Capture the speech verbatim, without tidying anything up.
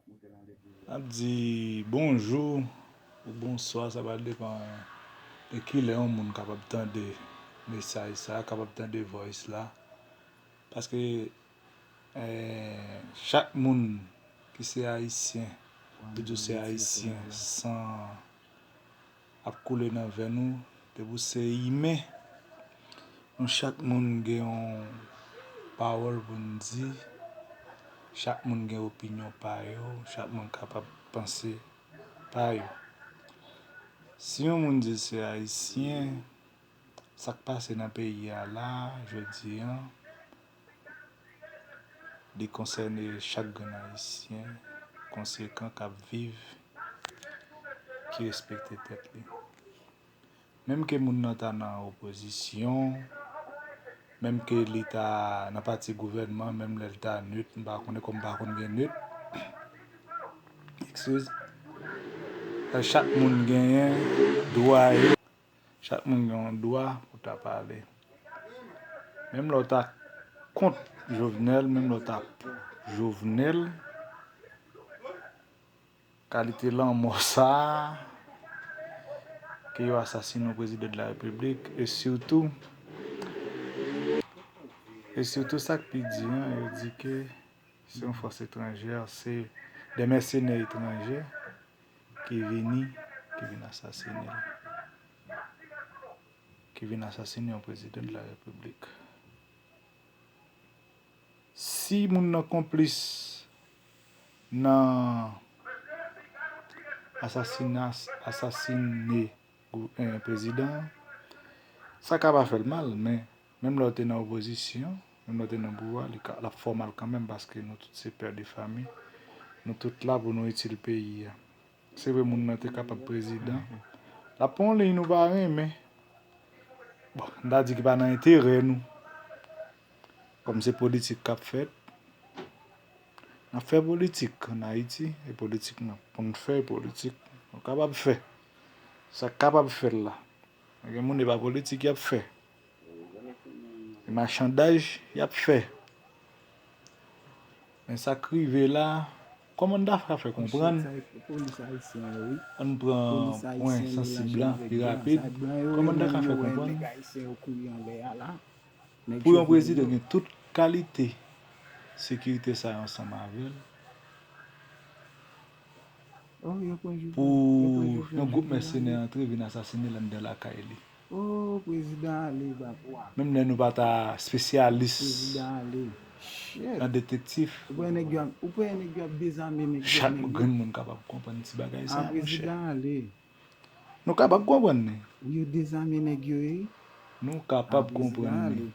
N ap di bonjou ou bonswa, sa va depann de kilè yon moun kapab tande mesaj sa, kapab tande voice la. Paske, eh, chak moun ki se ayisyen, ki di w se ayisyen, san ap koule nan venn ou, depi w se imen, nou chak moun gen yon pawòl pou n di, chak moun gen opinyon pa yo, chak moun kapab panse pa yo. Si yon moun di l se ayisyen, sa k pase nan peyi a la, jodi a, li konsène chak grenn ayisyen konsekan k ap viv, ki respekte tèt li. Menm ke moun nan ta nan opozisyon, menm ke li ta nan pati gouvènman, menm lè l ta nèt, m pa konnen kòm m pa konn gen nèt. Excuse. Chak moun genyen dwa yo. Chak moun gen yon dwa pou ta pale. Menm lè w ta kont Jovenel, menm lè w ta pou Jovenel, kalite lanmò sa a, ke yo asasine yon prezidan de la repiblik, e sitou, e sitou sa k pi di an, yo di ke se yon fòs etranjè, se de mèsenè etranje ki vini, ki vin asasine l, ki vin asasine yon prezidan de la repiblik. Si moun nan konplis nan asasina, asasine gou- eh, prezidan an, sa ka pa fè l mal, men menm lè w te nan opozisyon, menm lè w te nan pouvwa, li ka, l ap fè w mal kanmenm, paske nou tout se pè de fanmi, nou tout la pou nou itil peyi a. Se vre, moun nan te kapab prezidan. L ap pran yon liy nou pa renmen. Bon, m ta di ki pa nan enterè nou. Kòm se politik k ap fèt, n ap fè politik ann Ayiti, e politik n ap konn fè, e politik nou kapab fè. Sa k kapab fèt la. Gen moun e pa politik y ap fè. E machandaj y ap fè. Men sa k rive la, kòman n ta ka fè konprann? Ann pran pwen sansib la pi rapid. Kòman n ta ka fè konprann? Pou yon prezidan gen tout kalite sekirite sa yo ansanm avè l, pou yon gwoup mèsenè antre vin asasine l anndan lakay li. Oh, prezidan ale, papa. Menm lè nou pa ta espesyalis nan detektif, ou wè nèg yo ap, ou wè nèg yo ap dezame nèg yo, chak grenn moun kapab konprann ti bagay sa, monchè. Prezidan ale. Nou kapab konprann li. Yo dezame nèg yo, wi. Nou kapab konprann li.